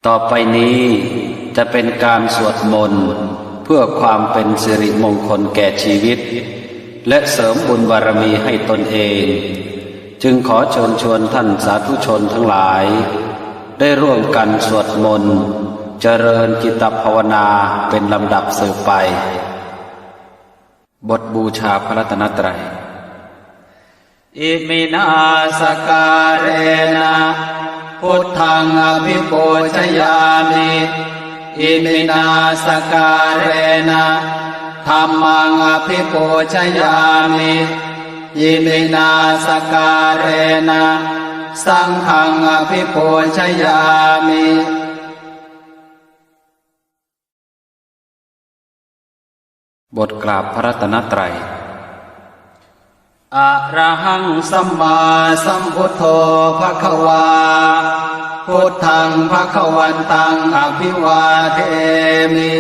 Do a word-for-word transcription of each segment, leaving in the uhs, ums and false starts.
ต่อไปนี้จะเป็นการสวดมนต์เพื่อความเป็นสิริมงคลแก่ชีวิต และเสริมบุญบารมีให้ตนเอง จึงขอเชิญชวนท่านสาธุชนทั้งหลาย ได้ร่วมกันสวดมนต์เจริญจิตภาวนาเป็นลำดับสืบไป บทบูชาพระรัตนตรัย Iminā sakkārena buddhaṃ abhipūjayāmi. Iminā sakkārena dhammaṃ abhipūjayāmi. Iminā sakkārena saṅghaṃ abhipūjayāmi. บทกราบพระรัตนตรัย Arahaṃ sammāsambuddho bhagavā. Buddhaṃ bhagavantaṃ abhivādemi.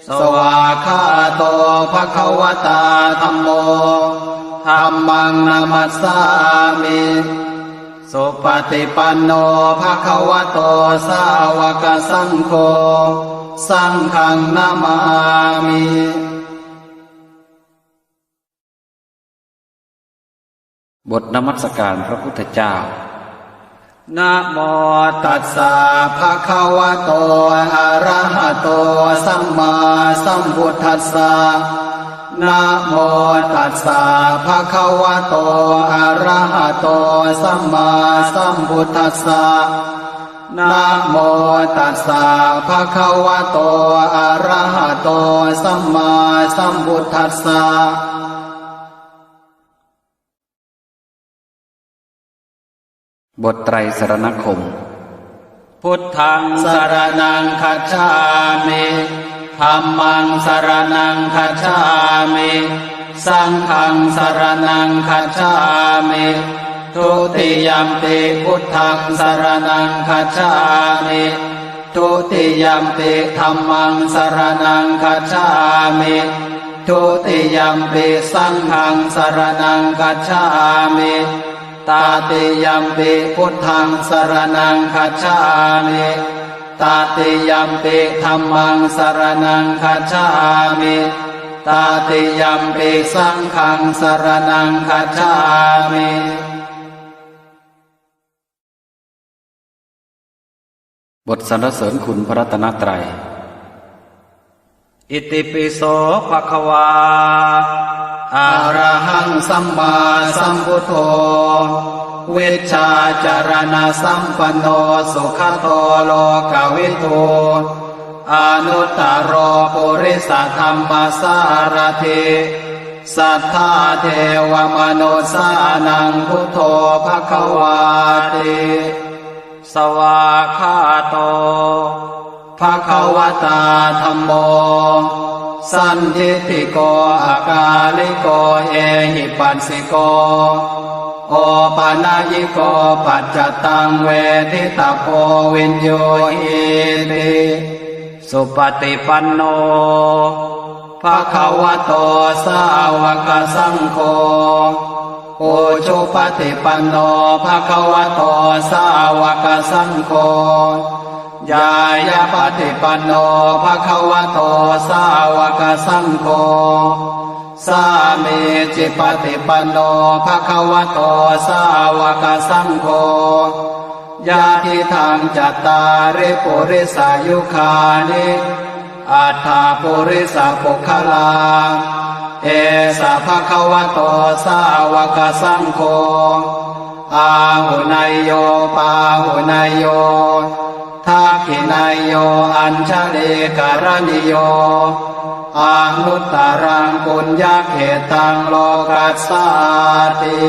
Svākkhāto bhagavatā dhammo. Dhammaṃ namassāmi. Supaṭipanno bhagavato sāvakasaṅgho. Saṅghaṃ namāmi. บทนมัสการพระพุทธเจ้า Namo tassa bhagavato arahato sammāsambuddhassa. Namo tassa bhagavato arahato sammāsambuddhassa. Namo tassa bhagavato arahato sammāsambuddhassa. บทไตรสรณคมน์ Buddhaṃ saraṇaṃ gacchāmi. Dhammaṃ saraṇaṃ gacchāmi. Saṅghaṃ saraṇaṃ gacchāmi. Dutiyampi buddhaṃ saraṇaṃ gacchāmi. Dutiyampi dhammaṃ saraṇaṃ gacchāmi. Dutiyampi saṅghaṃ saraṇaṃ gacchāmi. Tatiyampi buddhaṃ saraṇaṃ gacchāmi. Tatiyampi dhammaṃ saraṇaṃ gacchāmi. Tatiyampi saṅghaṃ saraṇaṃ gacchāmi. บทสรรเสริญคุณพระรัตนตรัย Itipi so bhagavā arahaṃ sammāsambuddho vijjācaraṇasampanno sugato lokavidū anuttaro purisadammasārathi satthā devamanussānaṃ buddho bhagavāti. Svākkhāto bhagavatā dhammo sandiṭṭhiko akāliko ehipassiko opanayiko paccattaṃ veditabbo viññūhīti. Supaṭipanno bhagavato sāvakasaṅgho ujupaṭipanno bhagavato sāvakasaṅgho ñāyapaṭipanno bhagavato sāvakasaṅgho sāmīcipaṭipanno bhagavato sāvakasaṅgho yadidaṃ cattāri purisayugāni aṭṭha purisapuggalā esa bhagavato sāvakasaṅgho āhuneyyo pāhuneyyo dakkhiṇeyyo añjalikaraṇīyo anuttaraṃ puññakkhettaṃ lokassāti.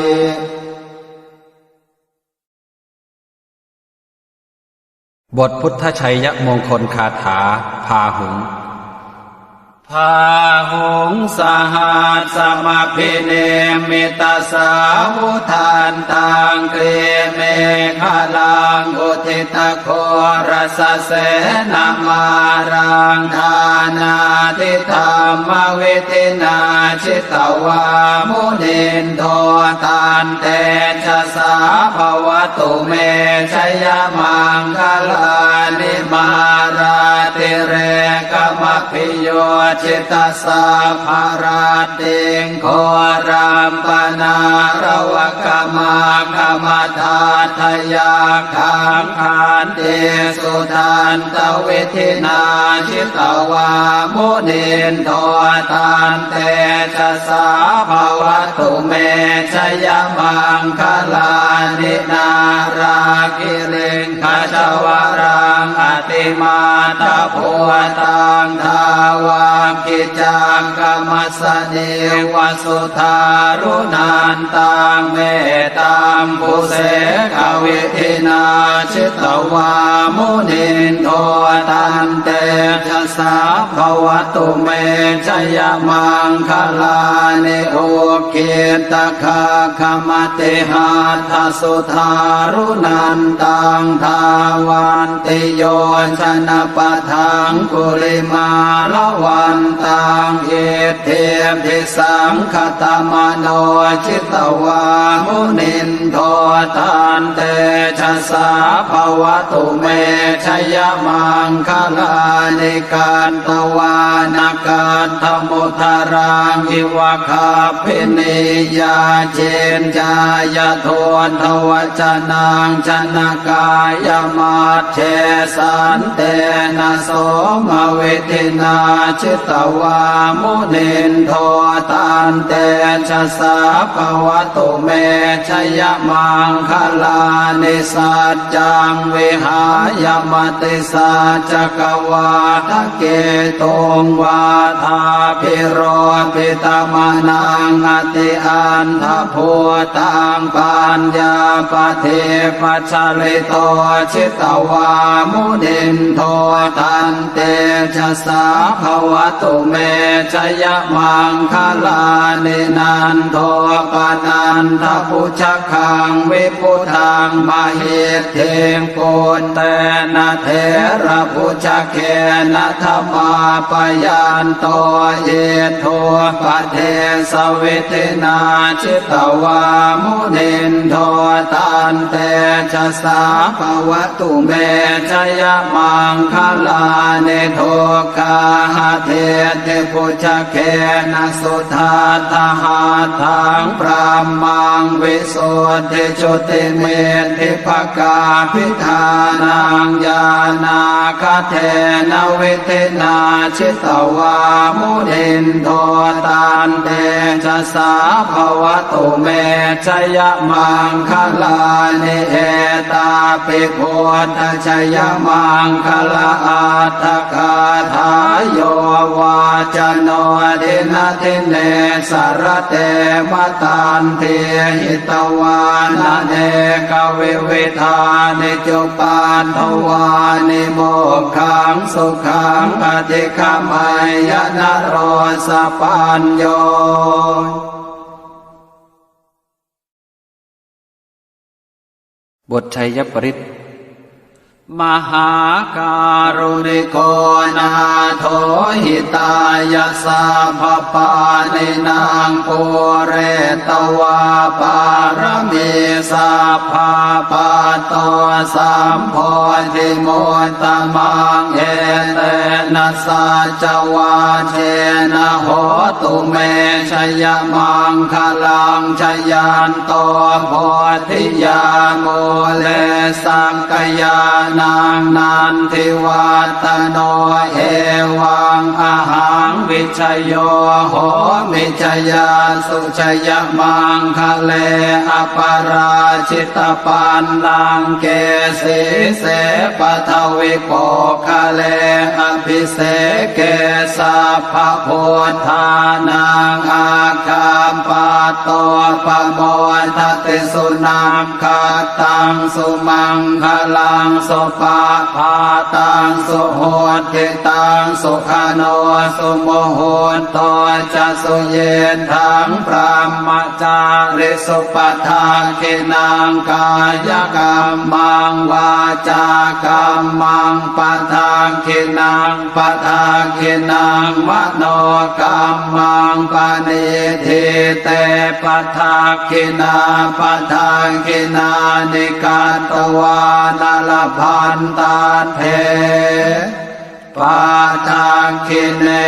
บทพุทธชัยมงคลคาถา พาหุง Bāhuṃ sahassamabhinimmitasāvudhantaṃ grīmekhalaṃ uditaghorasasenamāraṃ dānādidhammavidhinā jitavā munindo tantejasā bhavatu me jayamaṅgalāni. Mārātirekamabhiyujjhitasabbarattiṃ ghorampanāḷavakamakkhamathaddhayakkhaṃ khantīsudantavidhinā jitavā munindo tantejasā bhavatu me jayamaṅgalāni. Nāḷāgiriṃ gajavaraṃ atimattabhūtaṃ dāvaggicakkamasanīva sudāruṇantaṃ mettambusekavidhinā jitavā munindo tantejasā bhavatu me jayamaṅgalāni. Ukkhittakhaggamatihatthasudāruṇantaṃ dhāvantiyojanapathaṅgulimālavantaṃ iddhībhisaṅkhatamano jitavā munindo tantejasā bhavatu me jayamaṅgalāni. Katvāna kaṭṭhamudaraṃ iva gabbhinīyā ciñcāya duṭṭhavacanaṃ janakāyamajjhe santena somavidhinā jitavā munindo tantejasā bhavatu me jayamaṅgalāni. Saccaṃ vihāya matisaccakavādaketuṃ vādābhiropitamanaṃ atiandhabhūtaṃ paññāpadīpajalito jitavā munindo tantejasā bhavatu me jayamaṅgalāni. Nandopanandabhujagaṃ vibudhaṃ mahiddhiṃ puttena therabhujagena damāpayanto iddhūpadesavidhinā jitavā munindo tantejasā bhavatu me jayamaṅgalāni. Duggāhadiṭṭhibhujagena sudaṭṭhahatthaṃ brahmaṃ visuddhijutimiddhibakābhidhānaṃ ñāṇāgadena vidhinā jitavā munindo tantejasā bhavatu me jayamaṅgalāni. Etāpi buddhajayamaṅgalaaṭṭhagāthā yo vācano dinadine sarate matandī hitvānanekavividhāni cupaddavāni mokkhaṃ sukhaṃ adhigameyya naro sapañño. บทชัยปริตร Mahākāruṇiko nātho hitāya sabbapāṇinaṃ pūretvā pāramī sabbā patto sambodhimuttamaṃ etena saccavajjena hotu me jayamaṅgalaṃ. Jayanto bodhiyā mūle sakyānaṃ nandivaḍḍhano evaṃ ahaṃ vijayo homi jayassu jayamaṅgale aparājitapallaṅke sīse paṭhavipokkhare abhiseke sabbabuddhānaṃ aggappatto pamodati. Sunakkhattaṃ sumaṅgalaṃ supabhātaṃ suhuṭṭhitaṃ sukhaṇo sumuhutto ca suyiṭṭhaṃ brahma cārisu padakkhiṇaṃ kāyakammaṃ vācākammaṃ padakkhiṇaṃ padakkhiṇaṃ manokammaṃ paṇidhī te padakkhiṇā padakkhiṇāni katvāna labhantatthe padakkhiṇe.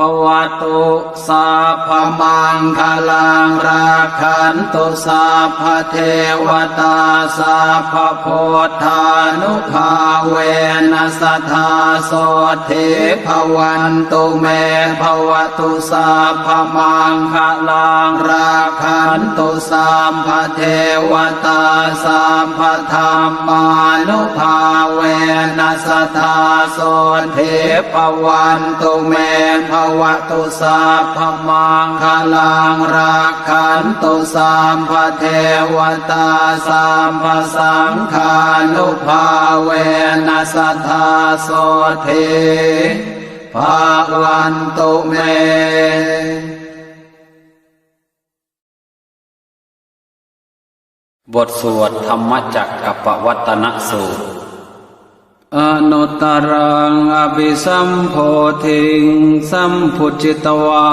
Bhavatu sabbamaṅgalaṃ, rakkhantu sabbadevatā, sabbabuddhānubhāvena sadā sotthī bhavantu me. Bhavatu sabbamaṅgalaṃ, rakkhantu sabbadevatā, sabbadhammānubhāvena sadā sotthī bhavantu me. Bhavatu sabbamaṅgalaṃ, rakkhantu sabbadevatā, sabbasaṅghānubhāvena sadā sotthī bhavantu me. บทสวดธรรมจักรกัปปวัตตนสูตร Anuttaraṃ abhisambodhiṃ sambujjhitvā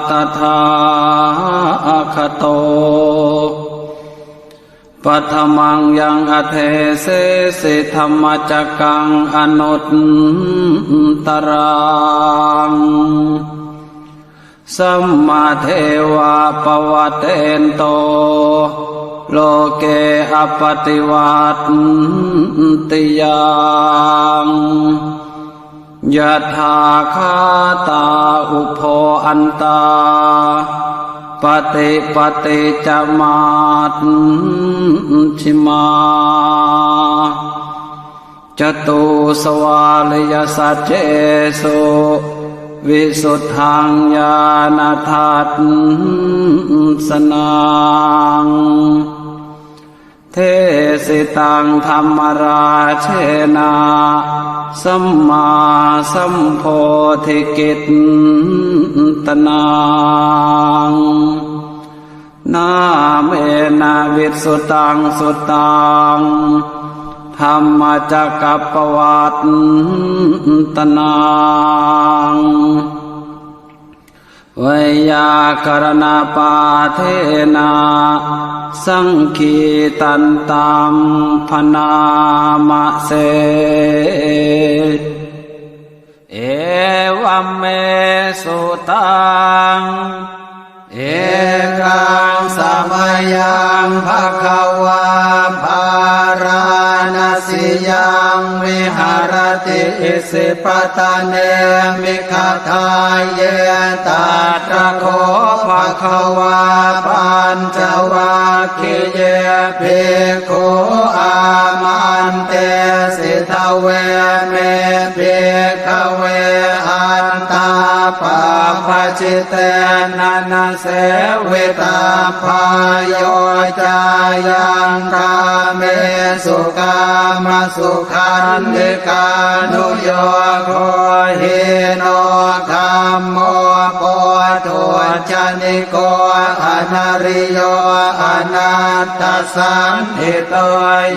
tathāgato, paṭhamaṃ yaṃ adesesi dhammacakkaṃ anuttaraṃ, sammadevapavattento loke appaṭivattiyaṃ. Yatthākkhātā ubho antā, paṭipatti ca majjhimā, catūsvāriyasaccesu visuddhaṃ ñāṇadassanaṃ, desitaṃ dhammarājena sammāsambodhikittanaṃ, nāmena vissutaṃ suttaṃ dhammacakkappavattanaṃ, veyyākaraṇapāṭhena saṅgītantam bhaṇāma se. Evaṃ me sutaṃ. Ekaṃ samayaṃ bhagavā bārāṇasiyaṃ viharati isipatane migadāye. Tatra kho bhagavā pañcavag giye bhikkhū āmantesi: Dveme, bhikkhave, antā pabbajitena na sevitabbā. Yo cāyaṃ kāmesu kāmasukhallikānuyogo hīno gammo pothujjani ko anariyo anatthasañhito.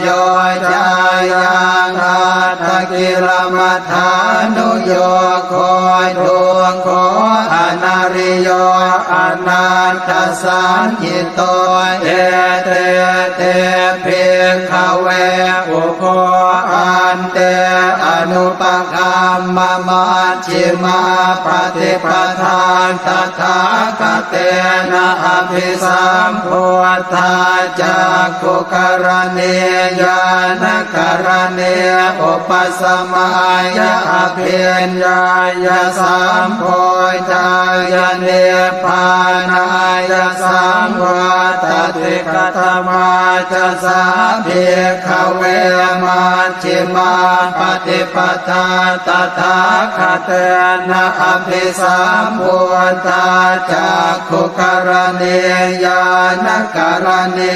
Yo cāyaṃ attakilamathānuyogo dukkho anariyo anatthasañhito. Ete te, bhikkhave, ubho ante anupagamma maj jjhimā paṭipadā tathāgatena abhisambuddhā cakkhukaraṇī ñāṇakaraṇī upasamāya abhiññāya sambodhāya nibbānāya saṃvattati. Katamā ca sā, bhikkhave, maj jjhimā paṭipadā tathāgatena abhisambuddhā cakkhukaraṇī ñāṇakaraṇī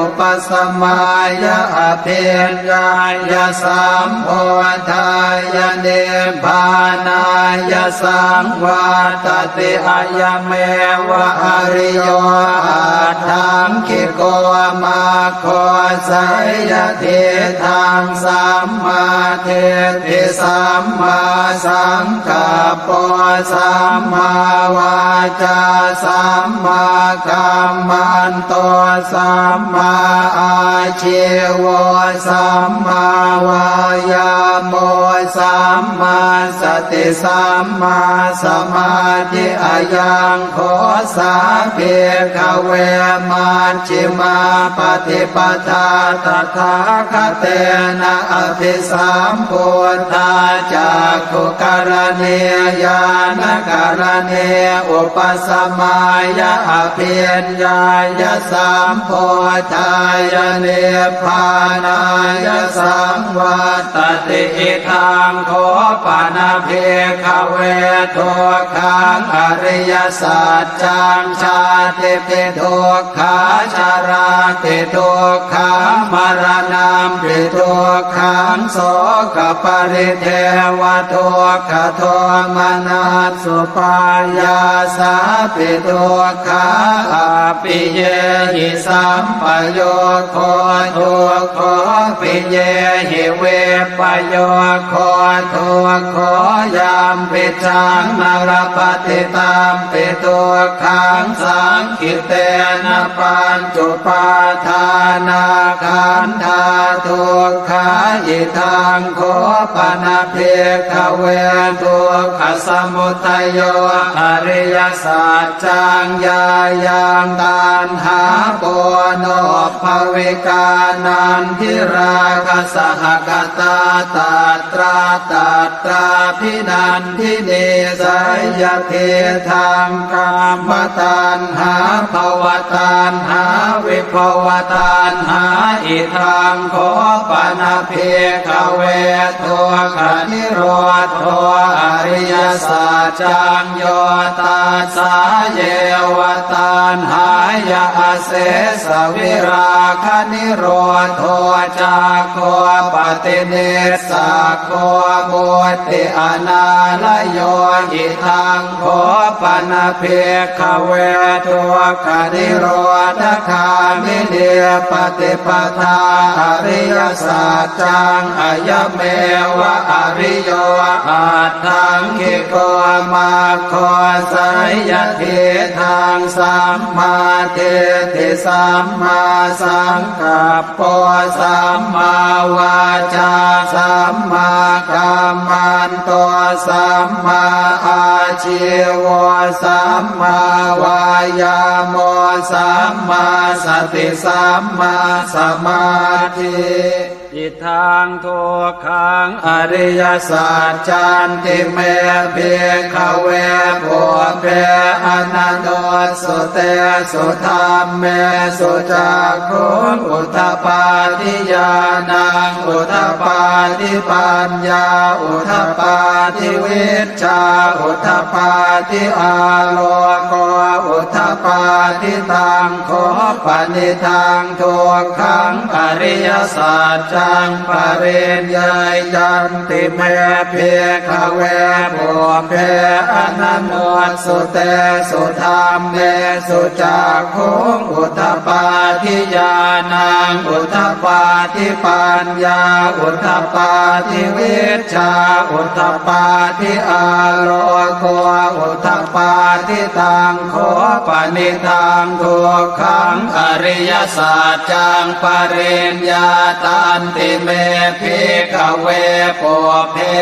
upasamāya abhiññāya sambodhāya nibbānāya saṃvattati. Ayameva ariyo aṭṭhaṅgiko maggo, seyyathīdaṃ sa sammādiṭṭhi sammāsaṅkappo sammāvācā sammākammanto sammāājīvo sammāvāyāmo sammāsati sammāsamādhi. Ayaṃ kho sā bhikkhave majjhimā paṭipadā tathāgatena abhisambuddhā cakkhukaraṇī ñāṇakaraṇī upasamāya abhiññāya sambodhāya nibbānāya saṃvattati. Idaṃ kho pana bhikkhave dukkhaṃ ariyasaccaṃ jātipi dukkhā jarāpi dukkhā maraṇampi dukkhaṃ sokaparidevadukkhadomanassupāyāsāpi dukkhā appiyehi sampayogo dukkho piyehi vippayogo dukkho yampicchaṃ na labhati tampi dukkhaṃ saṅkhittena pañcupādānakkhandhā dukkhā. Idaṃ kho pana bhikkhave dukkhasamudayo ariyasaccaṃ yāyaṃ taṇhā ponobbhavikā nandirāgasahagatā tatra tatrābhinan dinī seyyathidaṃ kāmataṇhā bhavataṇhā vibhavataṇhā. Idaṃ kho pana bhikkhave dukkhanirodho ariyasaccaṃ yo tassāyeva taṇhāya asesavirāganirodho cāgo paṭinissag go mutti anālayo. Idaṃ kho pana bhikkhave dukkhanirodhagāminī paṭipadā ariyasaccaṃ ayameva ariyo aṭṭhaṅgiko maggo seyyathidaṃ sammādiṭṭhi sammāsaṅkap po sammāvācā sammākammanto sammāājīvo sammāvāyāmo sammāsati sammāsamādhi. Idaṃ dukkhaṃ ariyasaccanti me bhikkhave pubbe ananussutesu dhammesu cakkhuṃ udapādi ñāṇaṃ udapādi paññā udapādi vijjā udapādi āloko udapādi. Taṃ kho panidaṃ dukkhaṃ ariyasaccaṃ pariññeyyanti me bhikkhave pubbe ananussutesu dhammesu cakkhuṃ udapādi ñāṇaṃ udapādi paññā udapādi vijjā udapādi āloko udapādi. Taṃ kho panidaṃ dukkhaṃ ariyasaccaṃ pariññātanti me bhikkhave pubbe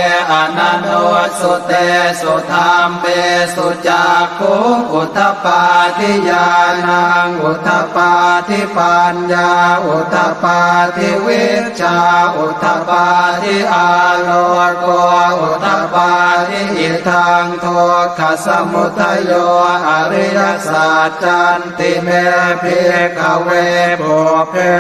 ananussutesu dhammesu cakkhuṃ udapādi ñāṇaṃ udapādi paññā udapādi vijjā udapādi āloko udapādi. Idaṃ dukkhasamudayo ariyasaccanti me bhikkhave pubbe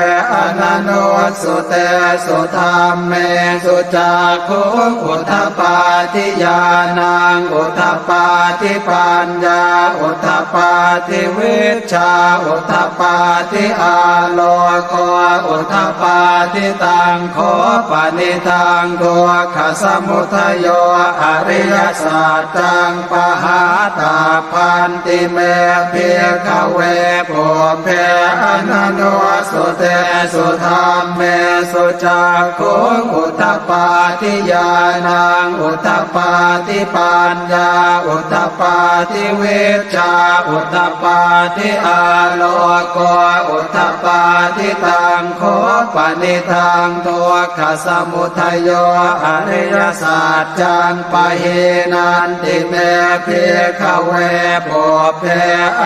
ananussutesu dhammesu cakkhuṃ udapādi ñāṇaṃ udapādi paññā udapādi vijjā udapādi āloko udapādi. Taṃ kho panidaṃ dukkhasamudayo ari ariyasaccaṃ pahātabbanti me bhikkhave pubbe ananussutesu dhammesu cakkhuṃ udapādi ñāṇaṃ udapādi paññā udapādi vijjā udapādi āloko udapādi. Taṃ kho panidaṃ dukkhasamudayo ariyasaccaṃ pahīnanti me bhikkhave pubbe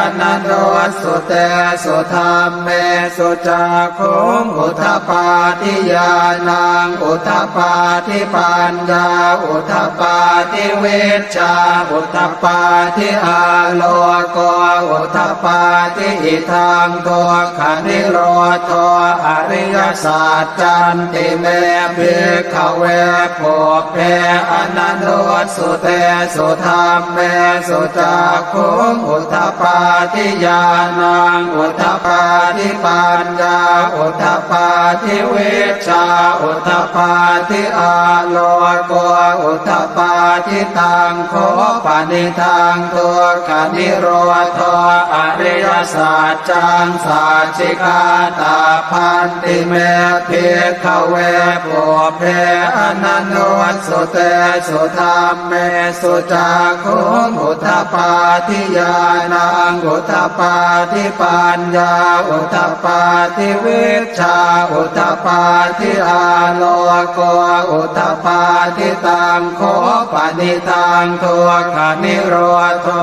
ananussutesu dhammesu cakkhuṃ udapādi ñāṇaṃ udapādi paññā udapādi vijjā udapādi āloko udapādi. Idaṃ dukkhanirodho ariyasaccanti me bhikkhave pubbe ananussutesu dhammesu cakkhuṃ udapādi ñāṇaṃ udapādi paññā udapādi vijjā udapādi āloko udapādi. Taṃ kho panidaṃ dukkhanirodho ariyasaccaṃ sacchikātabbanti me bhikkhave pubbe ananussutesu dhammesu cakkhuṃ udapādi ñāṇaṃ udapādi paññā udapādi vijjā udapādi āloko udapādi. Taṃ kho panidaṃ dukkhanirodho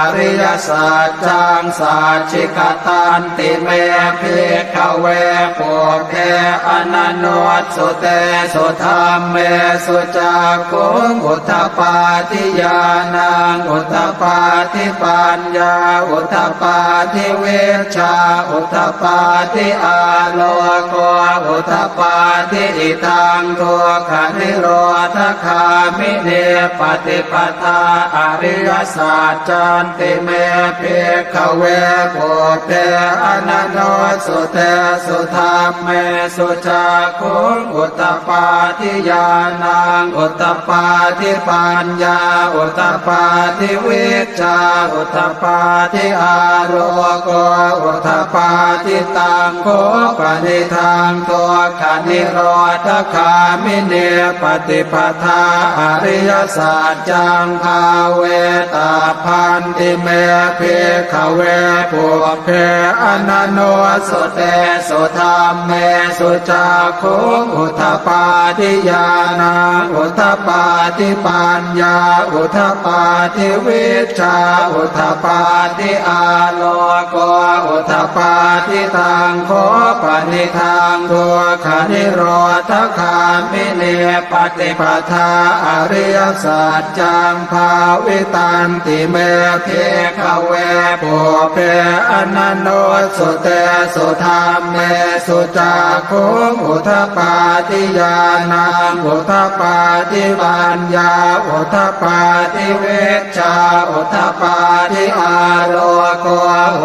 ariyasaccaṃ sacchikatanti me bhikkhave pubbe ananussutesu dhammesu cakkhuṃ udapādi ñāṇaṃ udapādi paññā udapādi vijjā udapādi āloko udapādi. Idaṃ dukkhanirodhagāminī paṭipadā ariyasaccanti me bhikkhave pubbe ananussutesu dhammesu cakkhuṃ udapādi ñāṇaṃ udapādi paññā udapādi vijjā udapādi āloko udapādi. Taṃ kho panidaṃ dukkhanirodhagāminī paṭipadā ariyasaccaṃ bhāvetabbanti me bhikkhave pubbe ananussutesu dhammesu cakkhuṃ udapādi ñāṇaṃ udapādi paññā udapādi vijjā udapādi āloko udapādi. Taṃ kho panidaṃ dukkhanirodhagāminī paṭipadā ariyasaccaṃ bhāvitanti me bhikkhave pubbe ananussutesu dhammesu cakkhuṃ udapādi ñāṇaṃ udapādi paññā udapādi vijjā udapādi āloko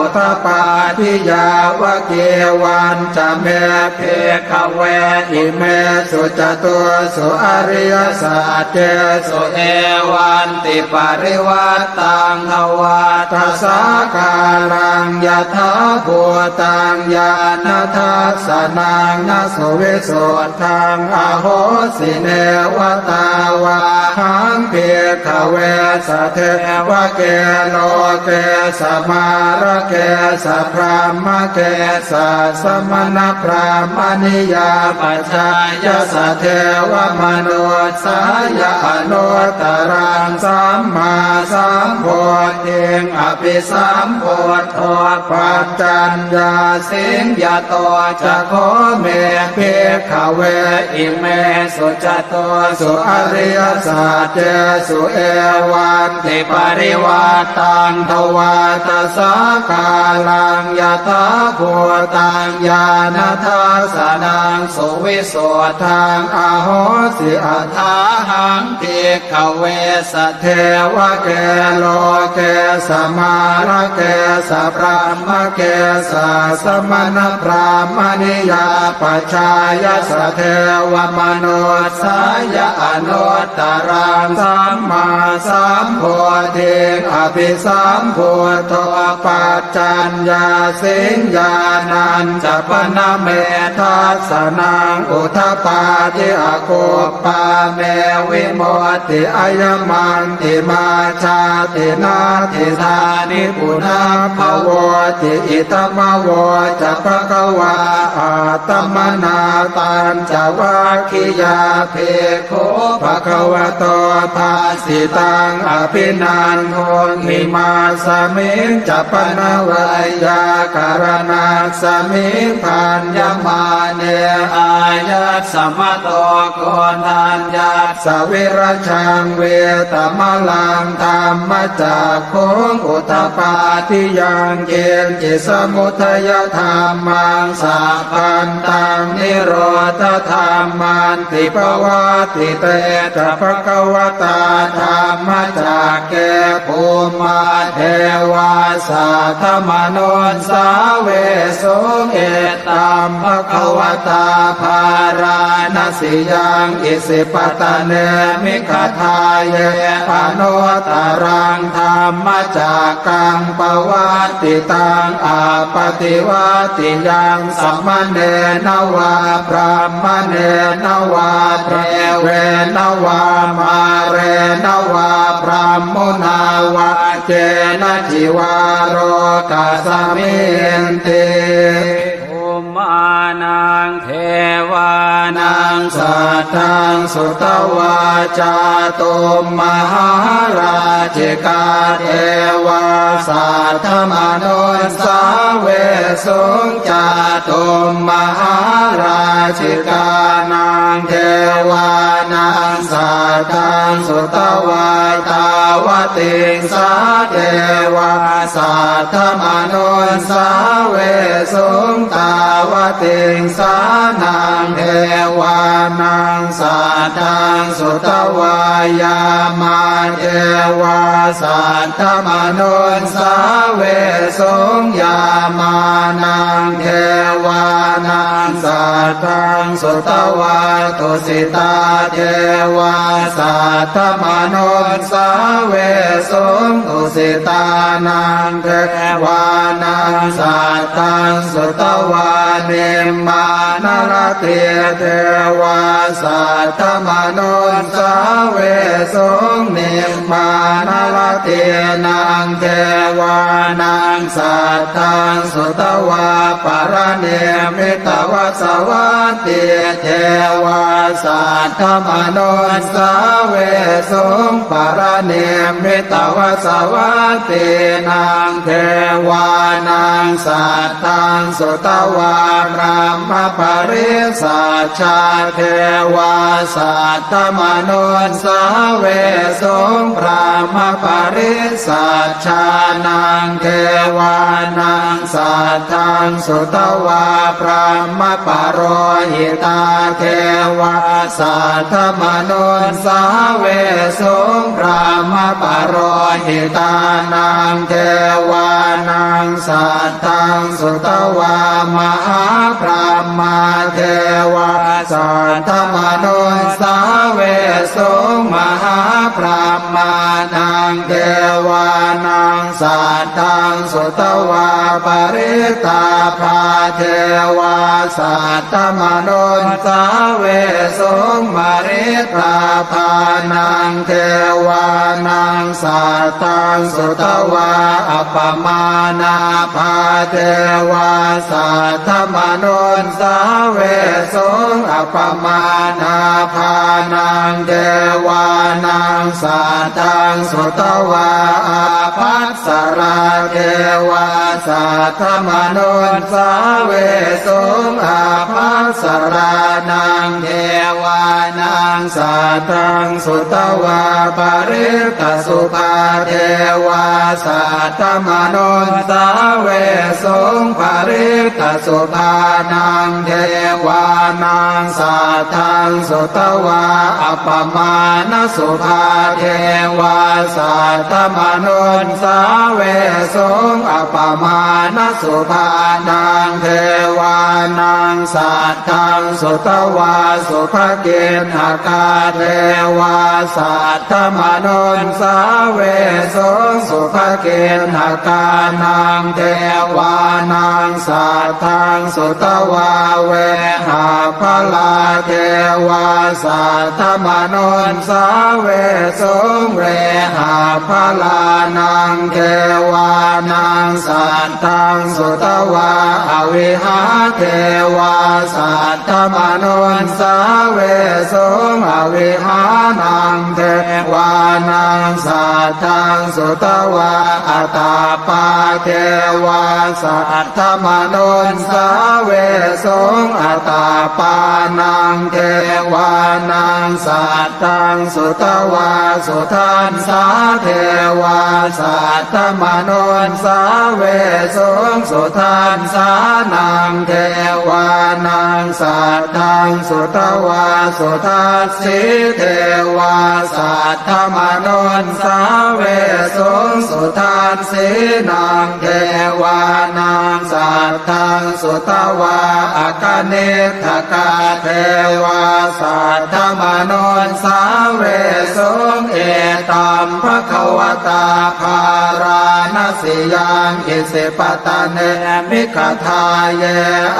udapādi. Yāvakīvañca me bhikkhave imesu catūsu ariyasaccesu evantiparivaṭṭaṃ dvādasākāraṃ yathābhūtaṃ ñāṇadassanaṃ na suvisuddhaṃ ahosi. Neva tāvāhaṃ bhikkhave sadevake loke samārake sabrahmake sassamaṇabrāhmaṇiyā pajāya sadevamanussāya anuttaraṃ sammāsambodhiṃ abhisambuddho paccaññāsiṃ. Yato ca kho me bhikkhave imesu catūsu ariyasaccesu evan tiparivaṭṭaṃ dvādasākāraṃ yathābhūtaṃ ñāṇadassanaṃ suvisuddhaṃ ahosi. Athāhaṃ bhikkhave sadevake loke samārake sabrahmake sassamaṇabrāhmaṇiyā pajāya sadevamanussāya anuttaraṃ sammāsambodhiṃ abhisambuddho paccaññāsiṃ. Ñāṇañca pana me dassanaṃ udapādi, akuppā me vimutti, ayamantimā jāti, natthidāni punabbhavoti. Idamavoca bhagavā. Attamanā pañcavaggiyā bhikkhū bhagavato bhāsitaṃ abhinanduṃ. Imasmiñca pana veyyākaraṇasmiṃ bhaññamāne āyasmato koṇḍaññassa virajaṃ vītamalaṃ dhammacakkhuṃ udapādi yaṅkiñci samudayadhammaṃ sabbantaṃ nirodhadhamman ti. Pavattite ca bhagavatā dhammacakke bhummā devā saddamanussāvesuṃ: Etambhagavatā bārāṇasiyaṃ isipatane migadāye anuttaraṃ dhammacakkaṃ pavattitaṃ appaṭivattiyaṃ samaṇena vā brāhmaṇena vā devena vā mārena vā brahmunā vā kenaci vā lokasminti. Bhummānaṃ devānaṃ saddaṃ sutvā cātummahārājikā devā saddamanussāvesuṃ. Cātummahārājikānaṃ devānaṃ saddaṃ sutvā tāvatiṃsā devā saddamanussāvesuṃ. Tāvatiṃsānaṃ devānaṃ saddaṃ sutvā yāmā devā saddamanussāvesuṃ. Yāmānaṃ devānaṃ saddaṃ sutvā tusitā devā saddamanussāvesuṃ. Tusitānaṃ devānaṃ saddaṃ sutvā nimmānaratī devā saddamanussāvesuṃ. Nimmānaratīnaṃ devānaṃ saddaṃ sutvā paranimmitavasavattī devā saddamanussāvesuṃ. Paranimmitavasavattīnaṃ devānaṃ saddaṃ sutvā brahmapārisajjā devā saddamanussāvesuṃ. Brahmapārisajjānaṃ devānaṃ saddaṃ sutvā brahmapurohitā devā saddamanussāvesuṃ. Brahmapurohitānaṃ devānaṃ saddaṃ sutvā mahābrahmā devā saddamanussāvesuṃ. Mahābrahmānaṃ devānaṃ saddaṃ sutvā parittābhā devā saddamanussāvesuṃ. Parittābhānaṃ devānaṃ saddaṃ sutvā appamāṇābhā devā saddamanussāvesuṃ. Appamāṇābhānaṃ devā Naṃ saddaṃ sutvā ābhassarā devā saddamanussāvesuṃ. Ābhassarānaṃ devānaṃ saddaṃ sutvā parittasubhā devā saddamanussāvesuṃ. Parittasubhānaṃ devānaṃ saddaṃ sutvā appamāṇasubhā devā saddamanussāvesuṃ. Appamāṇasubhānaṃ devānaṃ saddaṃ sutvā subhakiṇhakā devā saddamanussāvesuṃ. Subhakiṇhakānaṃ devānaṃ saddaṃ sutvā vehapphalā devā saddamanussāvesuṃ. Vehapphalānaṃ devānaṃ saddaṃ sutvā avihā devā saddamanussāvesuṃ. Avihānaṃ devānaṃ saddaṃ sutvā atappā devā saddamanussāvesuṃ. Atappānaṃ devānaṃ saddaṃ sutvā sudassā devā saddamanussāvesuṃ. Sudassānaṃ devānaṃ saddaṃ sutvā sudassī devā saddamanussāvesuṃ. Sudassīnaṃ devānaṃ saddaṃ sutvā akaniṭṭhakā devā saddamanussāvesuṃ. Etaṃ bhagavatā bārāṇasiyaṃ isipatane migadāye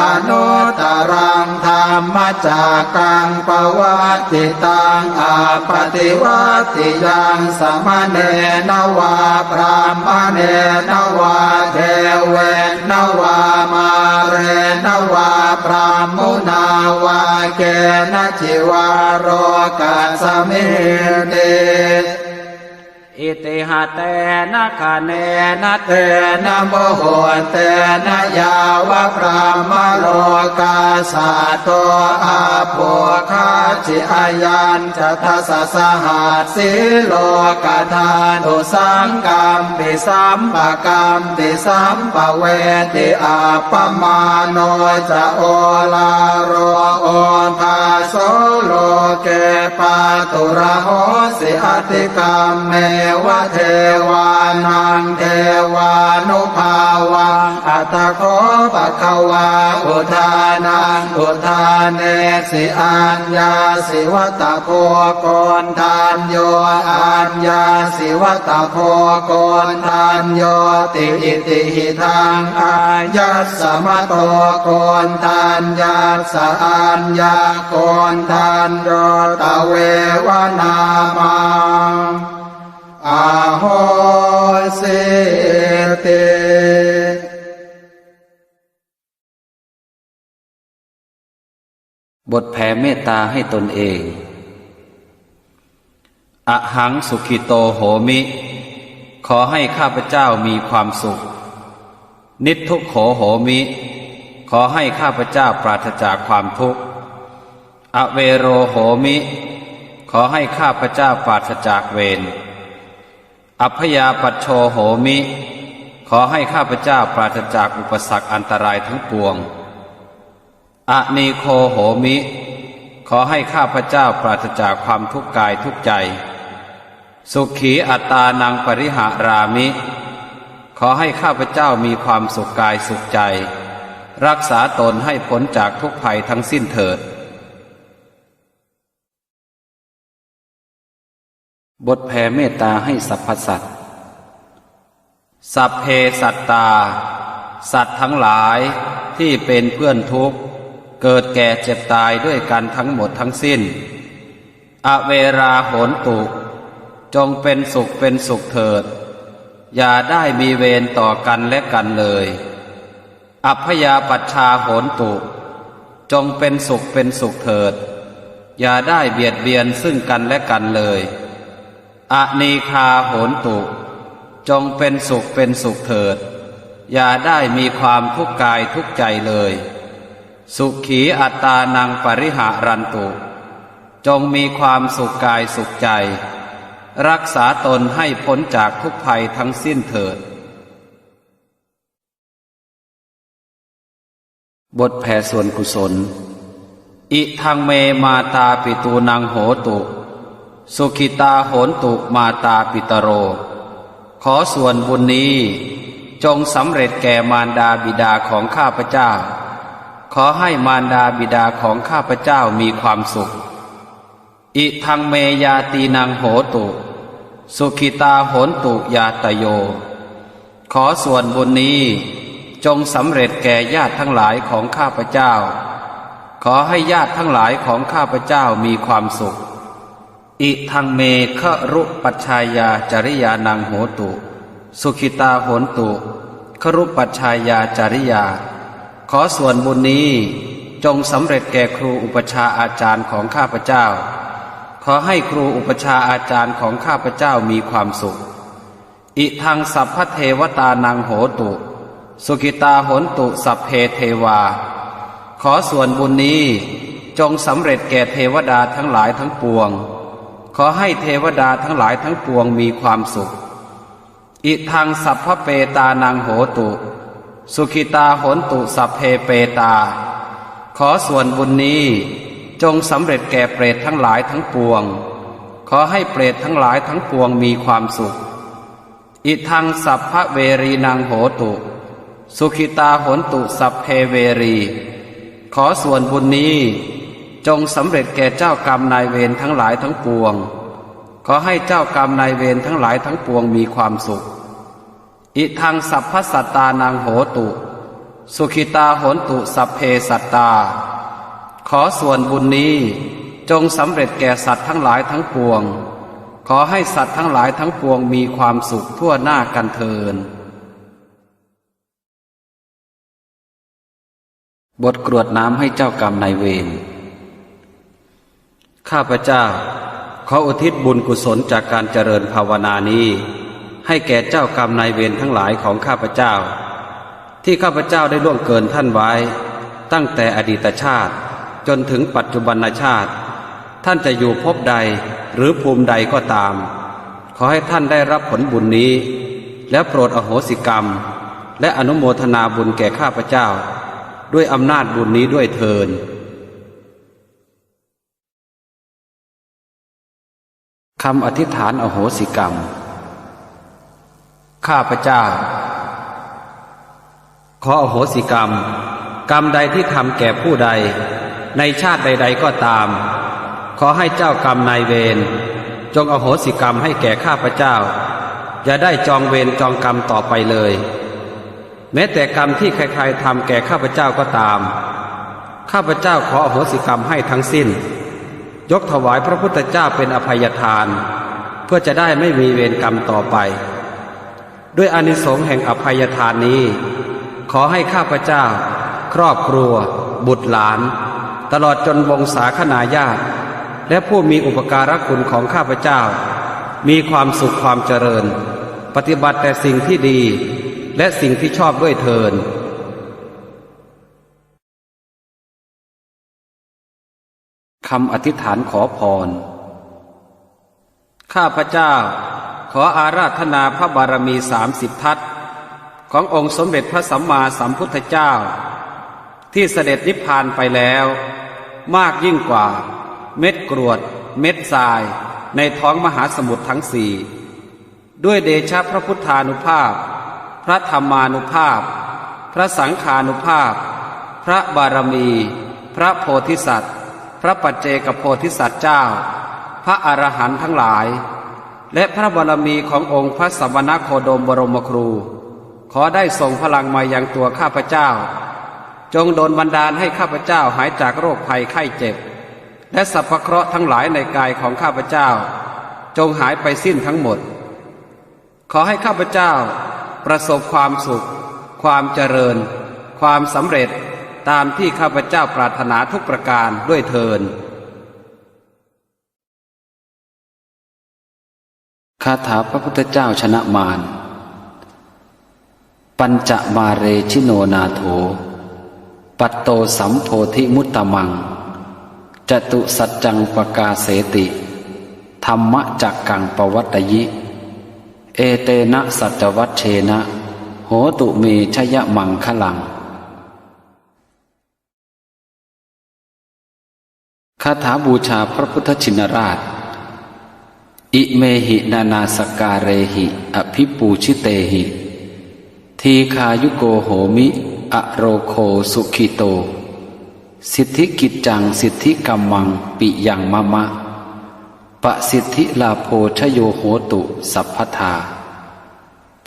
anuttaraṃ dhammacakkaṃ pavattitaṃ appaṭivattiyaṃ samaṇena vā brāhmaṇena vā devena vā mārena vā brahmunā vā kenaci vā lokasminti. Itiha tena khaṇena tena muhuttena yāva brahmalokā saddo abbhuggacchi. Ayañca dasasahassī lokadhātu saṅkampi sampakampi sampavedhi. Appamāṇo ca oḷāro obhāso loke pāturahosi atikkammeva devānaṃ devānubhāvaṃ. Atha kho bhagavā udānaṃ udānesi: Aññāsi vata bho Koṇḍañño, aññāsi vata bho Koṇḍaññoti. Itihidaṃ āyasmato Koṇḍaññassa aññākoṇḍañño tveva nāmaṃ ahosīti. บทแผ่เมตตาให้ตนเอง Ahaṃ sukhito homi ขอให้ข้าพเจ้ามีความสุข Niddukkho homi ขอให้ข้าพเจ้าปราศจากความทุกข์ Avero homi ขอให้ข้าพเจ้าปราศจากเวร Abyāpajjho homi ขอให้ข้าพเจ้าปราศจากอุปสรรคอันตรายทั้งปวง Anīgho homi ขอให้ข้าพเจ้าปราศจากความทุกข์กายทุกข์ใจ Sukhī attānaṃ pariharāmi ขอให้ข้าพเจ้ามีความสุขกายสุขใจ รักษาตนให้พ้นจากทุกข์ภัยทั้งสิ้นเถิด บทแผ่เมตตาให้สรรพสัตว์ Sabbe sattā สัตว์ทั้งหลายที่เป็นเพื่อนทุกข์ เกิดแก่เจ็บตายด้วยกันทั้งหมดทั้งสิ้น Averā hontu จงเป็นสุขเป็นสุขเถิด อย่าได้มีเวรต่อกันและกันเลย Abyāpajjhā hontu จงเป็นสุขเป็นสุขเถิด อย่าได้เบียดเบียนซึ่งกันและกันเลย Anīghā hontu จงเป็นสุขเป็นสุขเถิด อย่าได้มีความทุกข์กายทุกข์ใจเลย Sukhī attānaṃ pariharantu จงมีความสุขกายสุขใจ รักษาตนให้พ้นจากทุกข์ภัยทั้งสิ้นเถิด บทแผ่ส่วนกุศล Idaṃ me mātāpitūnaṃ hotu, sukhitā hontu mātāpitaro. ขอส่วนบุญนี้จงสำเร็จแก่มารดาบิดาของข้าพเจ้า ขอให้มารดาบิดาของข้าพเจ้ามีความสุข Idaṃ me ñātīnaṃ hotu, sukhitā hontu ñātayo. ขอส่วนบุญนี้จงสำเร็จแก่ญาติทั้งหลายของข้าพเจ้า ขอให้ญาติทั้งหลายของข้าพเจ้ามีความสุข Idaṃ me garūpajjhāyācariyānaṃ hotu, sukhitā hontu garūpajjhāyācariyā. ขอส่วนบุญนี้จงสำเร็จแก่ครูอุปัชฌาย์อาจารย์ของข้าพเจ้า ขอให้ครูอุปัชฌาย์อาจารย์ของข้าพเจ้ามีความสุข Idaṃ sabbadevatānaṃ hotu, sukhitā hontu sabbe devā. ขอส่วนบุญนี้จงสำเร็จแก่เทวดาทั้งหลายทั้งปวง ขอให้เทวดาทั้งหลายทั้งปวงมีความสุข Idaṃ sabbapetānaṃ hotu, sukhitā hontu sabbe petā. ขอส่วนบุญนี้จงสำเร็จแก่เปรตทั้งหลายทั้งปวง ขอให้เปรตทั้งหลายทั้งปวงมีความสุข Idaṃ sabbaverīnaṃ hotu, sukhitā hontu sabbe verī. ขอส่วนบุญนี้จงสำเร็จแก่เจ้ากรรมนายเวรทั้งหลายทั้งปวง ขอให้เจ้ากรรมนายเวรทั้งหลายทั้งปวงมีความสุข Idaṃ sabbasattānaṃ hotu, sukhitā hontu sabbe sattā. ขอส่วนบุญนี้จงสำเร็จแก่สัตว์ทั้งหลายทั้งปวง ขอให้สัตว์ทั้งหลายทั้งปวงมีความสุขทั่วหน้ากันเทอญ บทกรวดน้ำให้เจ้ากรรมนายเวร ข้าพเจ้าขออุทิศบุญกุศลจากการเจริญภาวนานี้ ให้แก่เจ้ากรรมนายเวรทั้งหลายของข้าพเจ้า ที่ข้าพเจ้าได้ล่วงเกินท่านไว้ ตั้งแต่อดีตชาติจนถึงปัจจุบันชาติ ท่านจะอยู่ภพใดหรือภูมิใดก็ตาม ขอให้ท่านได้รับผลบุญนี้ และโปรดอโหสิกรรม และอนุโมทนาบุญแก่ข้าพเจ้า ด้วยอำนาจบุญนี้ด้วยเทอญ คำอธิษฐานอโหสิกรรม ข้าพเจ้า ขออโหสิกรรม กรรมใดที่ทำแก่ผู้ใด ในชาติใดๆก็ตาม ขอให้เจ้ากรรมนายเวร จงอโหสิกรรมให้แก่ข้าพเจ้า อย่าได้จองเวรจองกรรมต่อไปเลย แม้แต่กรรมที่ใครๆทำแก่ข้าพเจ้าก็ตาม ข้าพเจ้าขออโหสิกรรมให้ทั้งสิ้น ยกถวายพระพุทธเจ้าเป็นอภัยทาน เพื่อจะได้ไม่มีเวรกรรมต่อไป ด้วยอานิสงส์แห่งอภัยทานนี้ ขอให้ข้าพเจ้า ครอบครัว บุตรหลาน ตลอดจนวงศาคณาญาติ และผู้มีอุปการะคุณของข้าพเจ้า มีความสุขความเจริญ ปฏิบัติแต่สิ่งที่ดี และสิ่งที่ชอบด้วยเทอญ คำอธิษฐานขอพร ข้าพเจ้าขออาราธนาพระบารมีสามสิบทัศน์ ขององค์สมเด็จพระสัมมาสัมพุทธเจ้า ที่เสด็จนิพพานไปแล้ว มากยิ่งกว่าเม็ดกรวดเม็ดทรายในท้องมหาสมุทรทั้งสี่ ด้วยเดชะพระพุทธานุภาพ พระธรรมานุภาพ พระสังฆานุภาพ พระบารมี พระโพธิสัตว์ พระปัจเจกโพธิสัตว์เจ้า พระอรหันต์ทั้งหลาย และพระบารมีขององค์พระสมณโคดมบรมครู ขอได้ส่งพลังมายังตัวข้าพเจ้า จงดลบันดาลให้ข้าพเจ้าหายจากโรคภัยไข้เจ็บ และสรรพเคราะห์ทั้งหลายในกายของข้าพเจ้า จงหายไปสิ้นทั้งหมด ขอให้ข้าพเจ้าประสบความสุข ความเจริญ ความสำเร็จ ตามที่ข้าพเจ้าปรารถนาทุกประการด้วยเทอญ คาถาพระพุทธเจ้าชนะมาร Pañcamāre jino nātho, patto sambodhimuttamaṃ, catusaccaṃ pakāseti, dhammacakkaṃ pavattayi. Etena saccavajjena, hotu me jayamaṅgalaṃ. คาถาบูชาพระพุทธชินราช Imehi nānāsakkārehi abhipūjitehi, dīghāyuko homi, arogo sukhito. Siddhikiccaṃ siddhikammaṃ piyaṃ mama, pasiddhilābho jayo hotu sabbadā.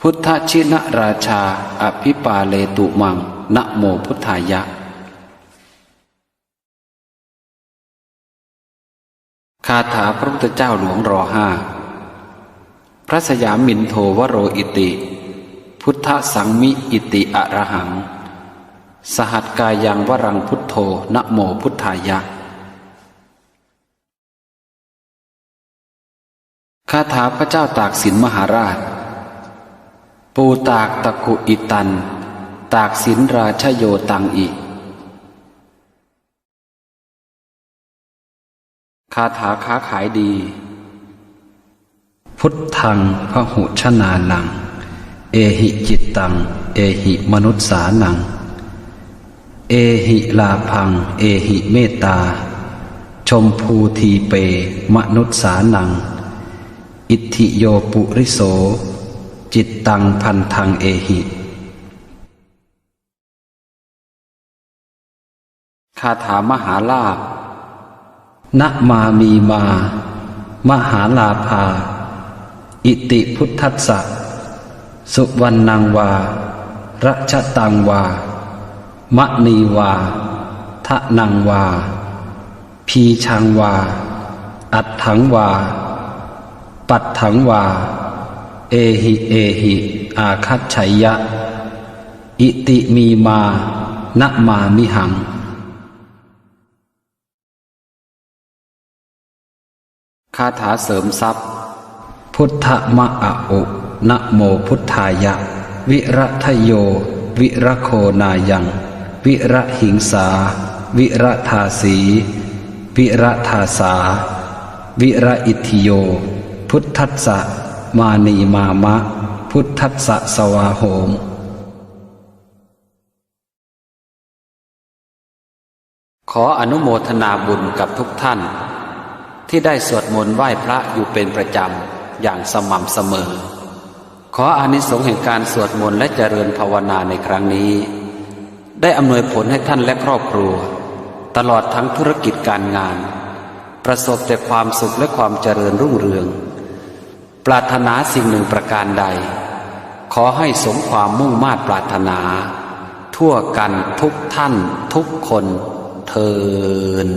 Buddhajinarājā, abhipāletu maṃ, namo buddhāya. คาถาพระพุทธเจ้าหลวง รอห้า พระสยามินโทวโร อิติ พุทธสังมิ อิติ อรหัง สหัสกายังวรัง พุทโธ นะโมพุทธายะ คาถาพระเจ้าตากสินมหาราช Pūtāggaku idaṃ, tāgsinrājayo taṃ i. คาถาค้าขายดี Buddhaṃ bahujanānaṃ, ehi cittaṃ, ehi manussānaṃ, ehi lābhaṃ, ehi mettā, jambūdīpe manussānaṃ, itthiyo puriso, cittaṃ bandhaṃ ehi. คาถามหาลาภ Namāmīmā mahālābhā, iti buddhassa. Suvaṇṇaṃ vā rajataṃ vā, maṇī vā dhanaṃ vā, bījaṃ vā atthaṃ vā, patthaṃ vā, ehi ehi āgaccheyya, iti mīmā namāmihaṃ. คาถาเสริมทรัพย์ Buddha ma a u, namo buddhāya, viradayo viragonāyaṃ, virahiṃsā viradāsī, viradāsā viraitthiyo, buddhassa mānīmāma, buddhassa svāhoma. ขออนุโมทนาบุญกับทุกท่าน ที่ได้สวดมนต์ไหว้พระอยู่เป็นประจำอย่างสม่ำเสมอ ขออานิสงส์แห่งการสวดมนต์และเจริญภาวนาในครั้งนี้ ได้อำนวยผลให้ท่านและครอบครัว ตลอดทั้งธุรกิจการงาน ประสบแต่ความสุขและความเจริญรุ่งเรือง ปรารถนาสิ่งหนึ่งประการใด ขอให้สมความมุ่งมาดปรารถนา ทั่วกันทุกท่านทุกคนเทอญ